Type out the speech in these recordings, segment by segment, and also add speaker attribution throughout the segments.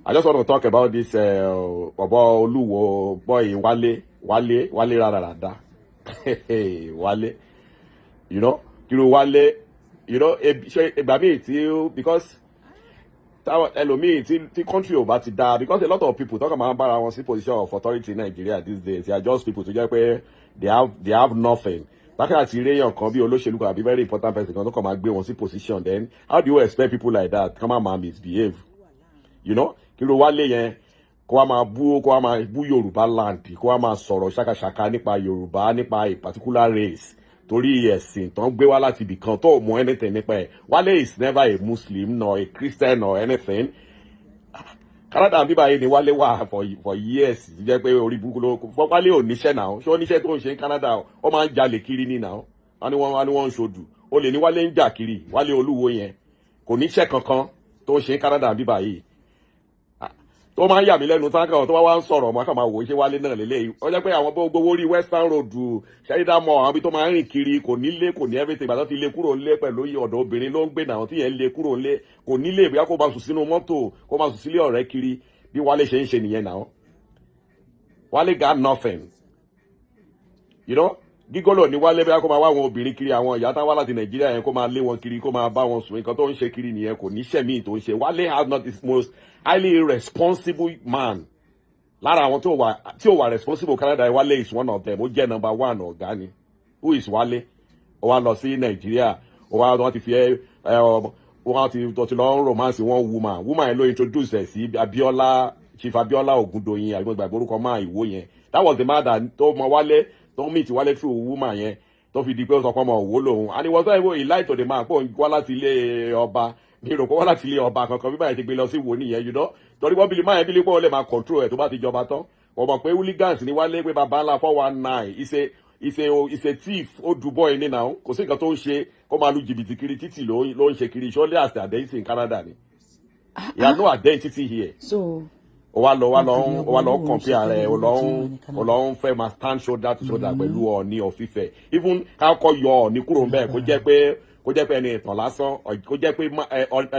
Speaker 1: I just want to talk about this bọ̀bọ̀ Olúwo boy Wálé, Wálé, Wálé rádaràda, Wálé. Kí ló Wálé, ṣe ìgbà míì tí, because táwọn ẹlòmíì tí country ò bá ti dáa, because a lot of people talk about bára wọn sí position of authority in Nigeria these days, they are just people tó jẹ́ pé they have nothing. Bákan àti réyàn kan bí olóṣèlú kan àbí very important person kan tó kàn máa gbé wọn sí position, then how do you expect people like that kàn máa máa misbehave? Kí ló Wálé yẹn kó wá máa bú Yorùbá land, kó wá máa sọ̀rọ̀ ṣàkàṣàkà nípa Yorùbá, nípa a particular race, torí ẹ̀sìn tó ń gbé wá láti ibì kan tó mọ anything nípa ẹ̀? Wálé is never a Muslim nor a Christian or anything. Canada bíbá yìí ni Wálé wà for years, jẹ́ pé orí burúkú ló fọ́. Wálé ò níṣẹ́ náà. Ṣé ó níṣẹ́ tó ń ṣe ní Canada? Ó máa ń jalè kiri ní náà. Wọ́n ní wọ́n ń ṣodù ó lè ní Wálé ń jà kiri. Wálé Olúwo yẹn kò níṣẹ́ kankan tó ń ṣe ní Canada bíbá yìí. Tó máa ń yà mí lẹ́nu táǹkà tó bá wá ń sọ̀rọ̀, ọmọ kàn máa wò ó, ṣé Wálé náà lélẹ́yìí? Ó jẹ́ pé àwọn bó gbowó rí Western Road, Sheridan Mall, àwọn ibi tó máa ń rìn kiri, kò nílé, kò ní everything. Ìgbà tó ti lé kúrò nílé pẹ̀lú ọ̀dọ̀ obìnrin ló ń gbé náà, tí yẹn lé kúrò nílé, kò nílé, bóyá kó máa sùn sínú mọ́tò, kó máa sùn sílé ọ̀rẹ́ kiri. Bí Wálé ṣe ń ṣe nìyẹn náà. Wálé got nothing. Gigolo ní Wálé, bóyá kó máa wá àwọn obìnrin kiri, àwọn ìyá táwọn láti Nàìjíríà yẹn, kó máa lé wọn kiri, kó máa bá wọn sùn. Nǹkan tó ń ṣe kiri nìyẹn. Kò níṣẹ́ míì tó ń ṣe. Wálé has not, the most highly irresponsible man lára àwọn tí ò wà responsible Canada, Wálé is one of them. Ó jẹ́ number one ọ̀gá ni. Who is Wálé? Ó wá lọ sí Nàìjíríà, ó wá wọ́n ti fi ẹ ẹ wọ́n ti tó ti lọ ń romance one woman. Woman yẹn ló introduce ẹ̀ sí Abiola, Chief Abiola Ogundoyin, àgbẹ̀gbẹ̀ gbàgbé orúkọ máa ìwó yẹn. That was the man that tó mọ Wálé, tó meet Wálé through woman yẹn, tó fi di pé ó sọ pé ọmọ òwò lòun. And he was not even, he lied to the man pé òun wá láti ilé ọba. Mi rò pé wọ́n láti ilé ọba kankan. Bí báyìí ti gbé lọ sí wo nìyẹn, torí wọ́n believe máa yẹn believe pé wọ́n lè máa control ẹ̀ tó bá ti jọba tán. Wọ́n mọ̀ pé hooligans ní Wálé, pé baba ńlá 419, is a thief. Ó dùbọ̀ ẹni náà, kò sí nǹkan tó ń ṣe. Kó máa lu jìbìtì kiri títì ló ń ṣe kiri. Ìṣọ́lé àti identity in Canada ni. He has no identity here.
Speaker 2: So
Speaker 1: Ó wá lọ compare rẹ̀, ó lọ ń fẹ́ máa stand shoulder to shoulder pẹ̀lú Ọọ̀ni of Ifẹ̀. Even ká kọ́ yọ Ọọ̀ni kúrò ńbẹ̀, kó jẹ́ pé ẹni ìtàn lásán, kó jẹ́ pé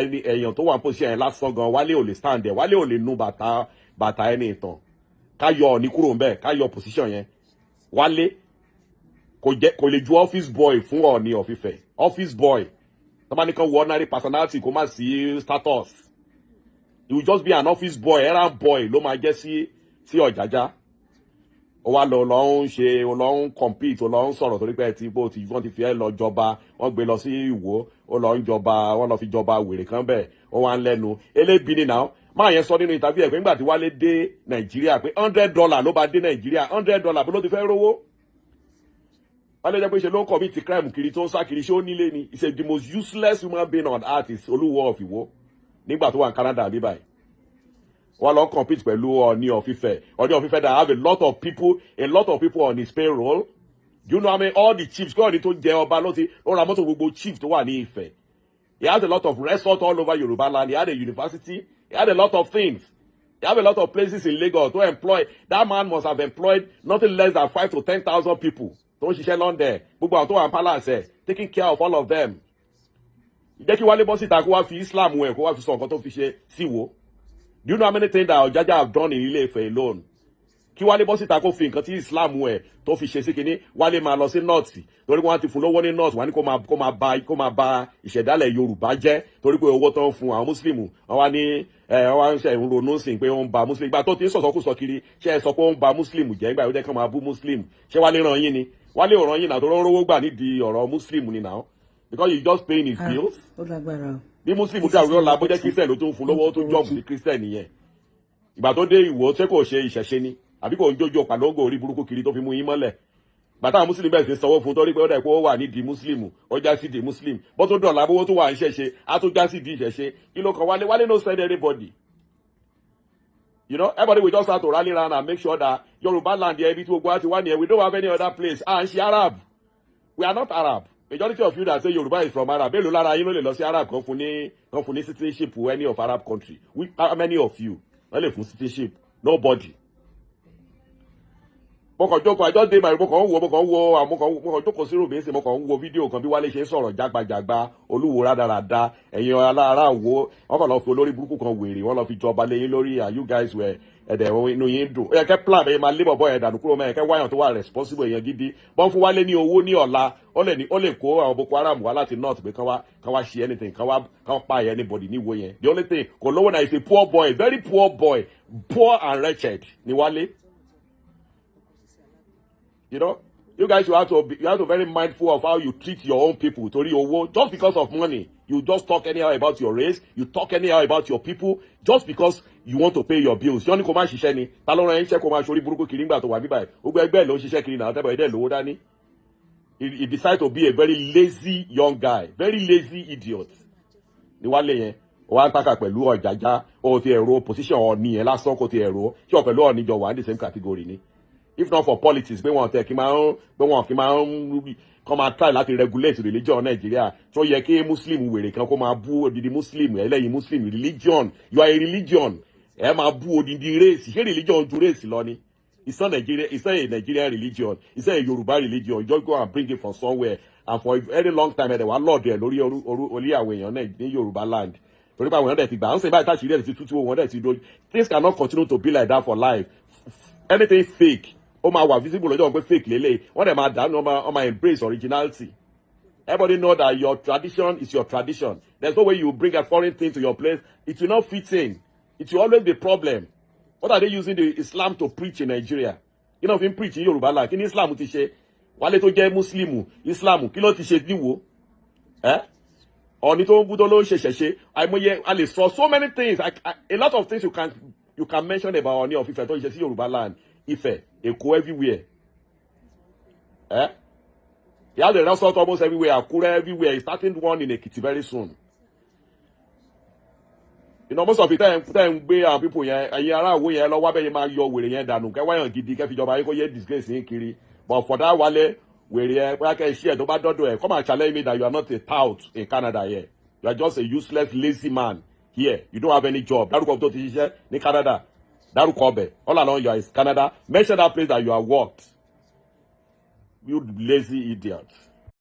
Speaker 1: ẹni èèyàn tó wà ní position yẹn lásán gan, Wálé ò lè stand there. Wálé ò lè nu bàtà ẹni ìtàn. Ká yọ Ọọ̀ni kúrò ńbẹ̀, ká yọ position yẹn, Wálé kò lè ju office boy fún Ọọ̀ni of Ifẹ̀. Office boy tó bá ní kán wọ ordinary personality, kó má sí status, he will just be an office boy, errand boy ló máa jẹ́ sí Ọ̀jájá. Ó wá lọ lọ ń ṣe, ó lọ ń compete, ó lọ ń sọ̀rọ̀ torí pé ẹ ti bó ti wọ́n ti fi ẹ́ lọ jọba. Wọ́n gbé lọ sí Ìwó, ó lọ ń jọba, wọ́n lọ fi jọba wèrè kan bẹ́ẹ̀. Ó wá ń lẹ́nu elébi ni náà. Máa yẹn sọ nínú interview ẹ̀ pé nígbà tí Wálé dé Nàìjíríà, pé $100 ló bá dé Nàìjíríà. $100, bó ló ti fẹ́ rówó? Wálé jẹ́ pé ṣe ló ń commit crime kiri, tó ń sá kiri. Ṣé ó nílé ni? He is the most useless human being on earth, is Olúwo of Ìwó nígbà tó wà ní Canada bí báyìí. Wọ́n lọ compete pẹ̀lú Ọọ̀ni of Ifẹ̀. Ọọ̀ni of Ifẹ̀ that have a lot of people, a lot of people on his payroll. Do you know how many, all the chiefs kí Ọọ̀ni tó jẹ ọba, ló ti ó ra mọ́tò gbogbo chief tó wà ní Ifẹ̀. He has a lot of resorts all over Yoruba land. He had a university. He had a lot of things. He have a lot of places in Lagos to employ. That man must have employed nothing less than 5 to 10,000 people tó ń ṣiṣẹ́ London, gbogbo àwọn tó wà ní palace ẹ̀, taking care of all of them. Jẹ́ kí Wálé bọ́ síta, kó wá fi Islam ẹ̀, kó wá fi sọ nǹkan tó fi ṣe sí wo. Do you know how many things that Ọ̀jájá have done in Ilé Ifẹ̀ alone? Kí Wálé bọ́ síta, kó fi nǹkan tí Islam ẹ̀ tó fi ṣe sí kinní. Wálé máa lọ sí North torí wọ́n ti fún lówó ní North. Wọ́n ní kó máa ba ìṣẹ̀dálẹ̀ Yorùbá jẹ́ torí pé owó tó ń fún àwọn Muslim. Wọ́n wá ní ẹ wọ́n wá ń ṣe ìrònú sí pé ó ń ba Muslim. Ìgbà tó ti ń sọ̀sọ́kùsọ kiri, ṣé ẹ sọ pé ó ń ba Muslim jẹ́? Ìgbà yóò jẹ́ kí wọ́n máa bú Muslim. Ṣé Wálé ràn yín ni? Wálé ò ràn yín náà, tó ń rówó gbà nídìí ọ̀rọ̀ Muslim ni náà, because you just paying his bills.
Speaker 2: Ó lágbára o.
Speaker 1: Bí Muslim dàrú lọ́la, bó jẹ́ Christian ló tó ń fún lọ́wọ́, tó jump sí Christian nìyẹn. Ìgbà tó dé Ìwó, ṣé kò ṣe ìṣẹ̀ṣe ni? Àbí kò ń jójó pàlóńgò orí burúkú kiri tó fi mú yín mọ́lẹ̀? Bàtà àwọn Muslim bẹ̀rẹ̀ sí sanwó fún torí pé ó dẹ̀ pé ó wà nídìí Muslim, ó já sí di Muslim. Bó tó dọ̀là, bówó tó wà ń ṣẹ̀ṣe, á tó já sí di ìṣẹ̀ṣe. Kí ló kan Wálé? Wálé no send anybody. Everybody will just have to rally round and make sure that Yorùbá land yẹn, ibi tí gbogbo wa ti wá nìyẹn. We don't have any other place. À ń ṣe Arab, we are not Arab. Majority of you that say Yorùbá is from Arab, mélòó lára yín ló lè lọ sí Arab kan fún ní citizenship, any of Arab country? How many of you wọ́n lè fún citizenship? Nobody. Mo kàn jókòó, I just dey my, mo kàn ń wo, mo kàn jókòó sí ròbí, mo kàn ń wo fídíò kan bí Wálé ṣe ń sọ̀rọ̀ jágbajàgba. Olúwo rádaràda, ẹ̀yin alára wo, wọ́n kàn lọ fi olórí burúkú kan, wèrè, wọ́n lọ fi jọba lé yín lórí, and you guys were ẹ̀dẹ̀, inú yín dùn. Ó yẹ kẹ́ plan bẹ́ẹ̀ máa lé bọ̀bọ̀ yẹn dànù kúrò mẹ́yẹn, kẹ́ wáyàn tó wà responsible, èèyàn gidi. Bọ́n fún Wálé ní owó ní ọ̀la, ó lè kó àwọn Boko Haram wá láti north pé kán wá ṣe anything, kán pa anybody níwo yẹn. The only thing, kò lówó náà. Is a poor boy, very poor boy, poor and wretched ni Wálé. You guys, you have to very mindful of how you treat your own people. Torí owó, just because of money, you just talk anyhow about your race, you talk anyhow about your people, just because you want to pay your bills. Yọ́n ní kò máa ṣiṣẹ́ ni? Ta ló rán ẹ ń ṣẹ́ kó máa ṣorí burúkú kiri nígbà tó wà bíbáyìí? Gbogbo ẹgbẹ́ ló ń ṣiṣẹ́ kiri náà, tẹ́bọ̀ ẹ̀dẹ́ lówó dání. He decide to be a very lazy young guy, very lazy idiot. Ní Wálé yẹn, ó wá ń pàkà pẹ̀lú Ọ̀jájá. Ó ti ẹ̀rọ position Ọ̀ọ̀ni yẹn lásán, kò ti ẹ̀rọ ṣé ọ̀ pẹ̀lú Ọ̀ọ̀ni jọ wà ní the same category ni? If not for politics, pé wọn tẹ kí máa ń pé wọn kí máa ń kọ́ máa try láti regulate religion Nàìjíríà, tó yẹ kí Muslim wèrè kan kó máa bú odidi Muslim ẹlẹ́yin. Muslim religion, you are a religion, ẹ máa bú odidi race. Ṣé religion ju race lọ ni? It's not Nigeria, it's not a Nigerian religion, it's not a Yoruba religion. You just go and bring it from somewhere, and for a very long time, ẹ̀ dẹ̀ wá lọ́ọ̀dù ẹ̀ lórí orí àwọn èèyàn náà ní Yorùbá land, torí pé àwọn èèyàn dẹ̀ ti gbà ń sìn báyìí, táṣìírí ẹ̀ ti tútù, wọn dẹ̀ ti dó. Things cannot continue to be like that for life. Anything fake, ó máa wà visible lọ́jọ́ pé fake lélẹ̀. Wọ́n dẹ̀ máa dànù, wọ́n máa embrace originality. Everybody know that your tradition is your tradition. There's no way you bring a foreign thing to your place, it will not fit in, it will always be problem. What are they using the Islam to preach in Nigeria? Kí náà fi ń preach ní Yorùbá land? Kí ní Islam ti ṣe? Wálé tó jẹ́ Muslim, Islam kí ló ti ṣe níwò ẹ́? Ọ̀ní tó ń bú tó ló ń ṣe ṣẹ̀ṣe, àìmọye. A lè sọ so many things, a lot of things you can mention about Ọọ̀ni of Ifẹ̀ tó ń ṣe sí Yorùbá land, Ifẹ̀, Èkó, everywhere. Eh? He has a resort almost everywhere, Akure, everywhere. He's starting one in Ekiti very soon. Most of the time, tẹ́ ń gbé àwọn people yẹn, ẹ̀yin ará Ìwó yẹn, lọ́wọ́ abẹ́yẹn máa yọ wèrè yẹn dànù, kẹ́ wáyàn gidi, kẹ́ fi jọba yín, kó yẹ disgrace yín kiri. But for that Wálé wèrè ẹ, bóyá kẹ́ ẹ ṣí ẹ̀ tó bá dọ́dọ̀ ẹ̀, come and challenge me that you are not a tout in Canada here. You are just a useless, lazy man here. You don't have any job. Dárúkọ tó ti ṣiṣẹ́ ní Canada. Dárúkọ ọbẹ̀. All along you are in Canada. Mention that place that you are worked. You lazy idiot.